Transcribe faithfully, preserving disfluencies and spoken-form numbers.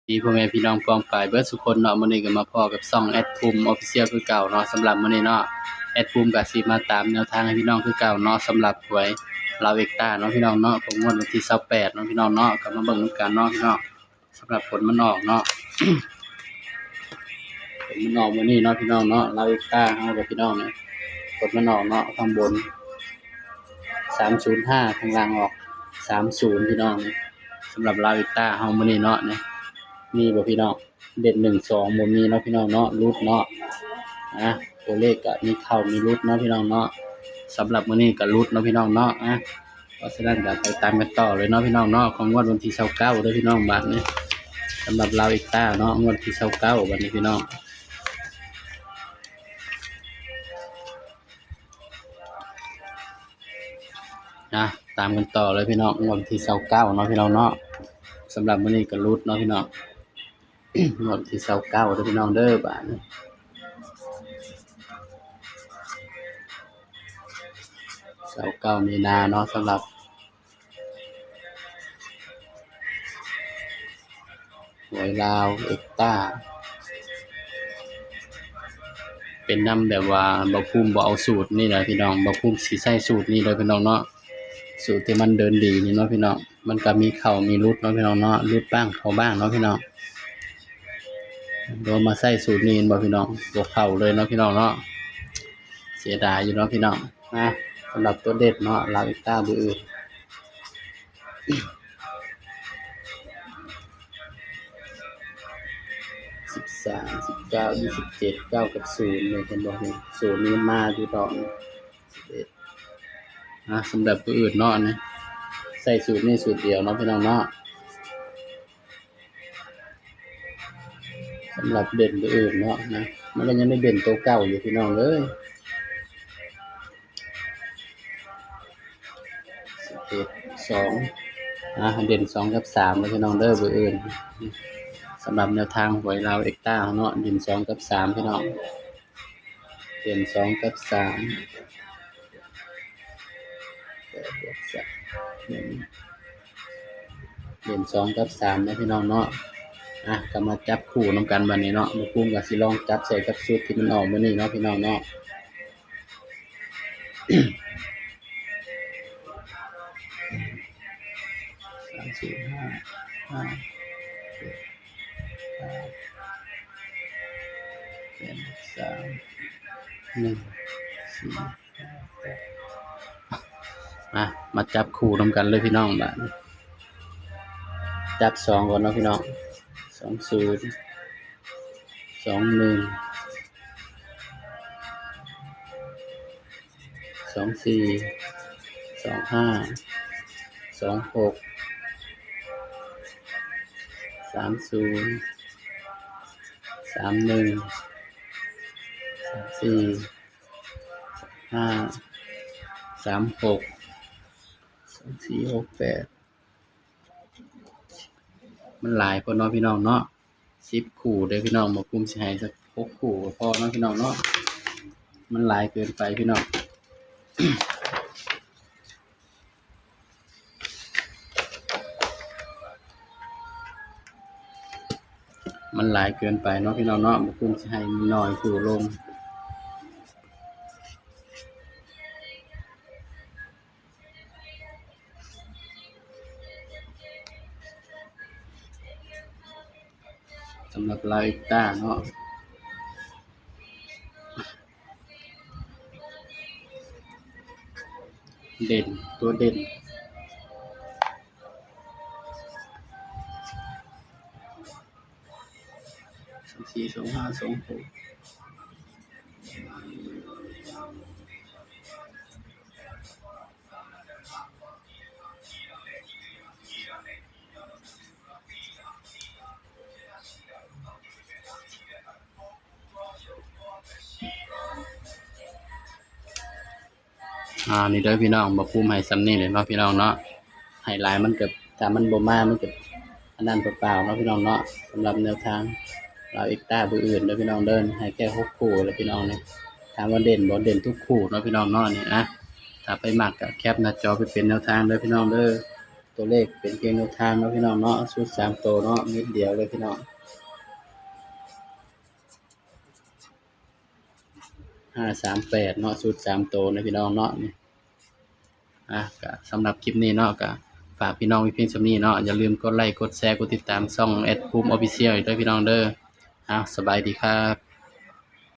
ดีพ่อแม่พี่น้องป้องปายเบิดสุคนเนาะ มื้อนี้ก็มาพ้อกับช่องแอดภูมิ Official คือเก่าเนาะ สำหรับมื้อนี้เนาะ แอดภูมิก็สิมาตามแนวทางให้พี่น้องคือเก่าเนาะ สำหรับหวยลาวเอ็กต้าเนาะพี่น้องเนาะ ของงวดวันที่ซาวแปดเนาะพี่น้องเนาะ ก็มาเบิ่งนำกันเนาะพี่น้อง สำหรับผลมันออกเนาะ ผลมันออกมื้อนี้เนาะพี่น้องเนาะ ลาวเอ็กต้าเฮากับพี่น้องเนี่ย ผลมันออกเนาะ ข้างบน สามศูนย์ห้า ข้างล่างออก สามศูนย์ พี่น้องเนี่ย สำหรับลาวเอ็กต้าเฮามื้อนี้เนาะเนี่ย มีบ่พี่น้อง เด่น หนึ่ง สอง บ่มีเนาะพี่น้องเนาะ หลุดเนาะ อ่ะ ตัวเลขก็มีเข้ามีหลุดเนาะพี่น้องเนาะ สำหรับมื้อนี้ก็หลุดเนาะพี่น้องเนาะ อ่ะ เพราะฉะนั้นก็ไปตามกันต่อเลยเนาะพี่น้องเนาะ ของงวดวันที่ซาวเก้าเด้อพี่น้อง บาดนี้ สำหรับลาวเอ็กต้าเนาะ งวดที่ซาวเก้า บาดนี้พี่น้อง นะ ตามกันต่อเลยพี่น้อง งวดวันที่ซาวเก้าเนาะพี่น้องเนาะ สำหรับมื้อนี้ก็หลุดเนาะพี่น้อง งวดวันที่ซาวเก้าเด้อพี่น้องเด้อ บาดนี้ ซาวเก้า มีนาเนาะ สำหรับหวยลาวเอ็กต้า เป็นนำแบบว่าบ่าวภูมิบ่เอาสูตรนี่แหละพี่น้อง บ่าวภูมิสิใช้สูตรนี่เลยพี่น้องเนาะ สูตรที่มันเดินดีนี่เนาะพี่น้อง มันก็มีเข้ามีหลุดเนาะพี่น้องเนาะ หลุดบ้างเข้าบ้างเนาะพี่น้อง โดนมาใช้สูตรนี้บ่พี่น้อง บ่เข้าเลยเนาะพี่น้องเนาะ เสียดายอยู่เนาะพี่น้อง นะ สำหรับตัวเด่นเนาะ ลาวเอ็กต้ามื้ออื่น สิบสาม สิบเก้า ยี่สิบเจ็ด เก้า กับ ศูนย์ เลย เห็นบ่นี่ ศูนย์ นี่มาอยู่ตอน สิบเอ็ด นะ สำหรับตัวอื่นเนาะ อันนี้ ใช้สูตรนี้สูตรเดียวเนาะพี่น้องเนาะ สำหรับเด่นตัวอื่นเนาะนะ มันก็ยังได้เด่นตัวเก่าอยู่พี่น้องเอ้ย สิบเอ็ด สอง อ่ะ เด่น สอง กับ สาม เลยพี่น้องเด้อ เบอร์อื่น สำหรับแนวทางหวยลาวเอ็กต้าเนาะ เด่น สอง กับ สาม พี่น้อง เด่น สอง กับ สาม แปด บวก สาม หนึ่ง เด่น สอง กับ สาม นะพี่น้องเนาะ อ่ะ ก็มาจับคู่นำกันบัดนี้เนาะ บ่าวภูมิก็สิลองจับใส่กับชุดที่มันออกมื้อนี้เนาะพี่น้องเนาะ สาม ศูนย์ ห้า ห้า เจ็ด เก้า แปด สาม หนึ่ง สี่ ห้า แปด อ่ะ มาจับคู่นำกันเลยพี่น้อง บาดนี้ จับสองก่อนเนาะพี่น้อง สอง ศูนย์ สอง หนึ่ง สอง สี่ สอง ห้า สอง หก สาม ศูนย์ สาม หนึ่ง สาม สี่ สาม ห้า สาม หก สอง สี่ หก แปด มันหลายโพดเนาะพี่น้องเนาะ สิบ คู่เด้อพี่น้อง บ่าวภูมิสิให้สัก หก คู่ก็พอเนาะพี่น้องเนาะ มันหลายเกินไปพี่น้อง มันหลายเกินไปเนาะพี่น้องเนาะ บ่าวภูมิสิให้น้อยคู่ลง สำหรับลาวเอ็กต้าเนาะ เด่น ตัวเด่น สอง สี่ สอง ห้า สอง หก อ่า นี่เด้อพี่น้อง บ่าวภูมิให้ส่ำนี้เลยเนาะพี่น้องเนาะ ให้หลายมันก็ ถ้ามันบ่มา มันก็อันนั้นเปล่าๆเนาะพี่น้องเนาะ สำหรับแนวทางลาวเอ็กต้าเบอร์อื่นเด้อพี่น้องเด้อ ให้แค่หกคู่แล้วพี่น้องเนี่ย ถามว่าเด่นบ่ เด่นทุกคู่เนาะพี่น้องเนาะ นี่ อ่ะ ถ้าไปมักก็แคปหน้าจอไปเป็นแนวทางเด้อพี่น้องเด้อ ตัวเลขเป็นเพียงแนวทางเนาะพี่น้องเนาะ ชุดสามตัวเนาะ เม็ดเดียวเลยพี่น้อง ห้าสามแปด เนาะ ชุดสามตัวนะพี่น้องเนาะ นี่ อ่ะ ก็สำหรับคลิปนี้เนาะ ก็ฝากพี่น้องไว้เพียงส่ำนี้เนาะ อย่าลืมกดไลค์ กดแชร์ กดติดตามช่องแอดภูมิ Official อีกด้วยพี่น้องเด้อ เอา สบายดีครับ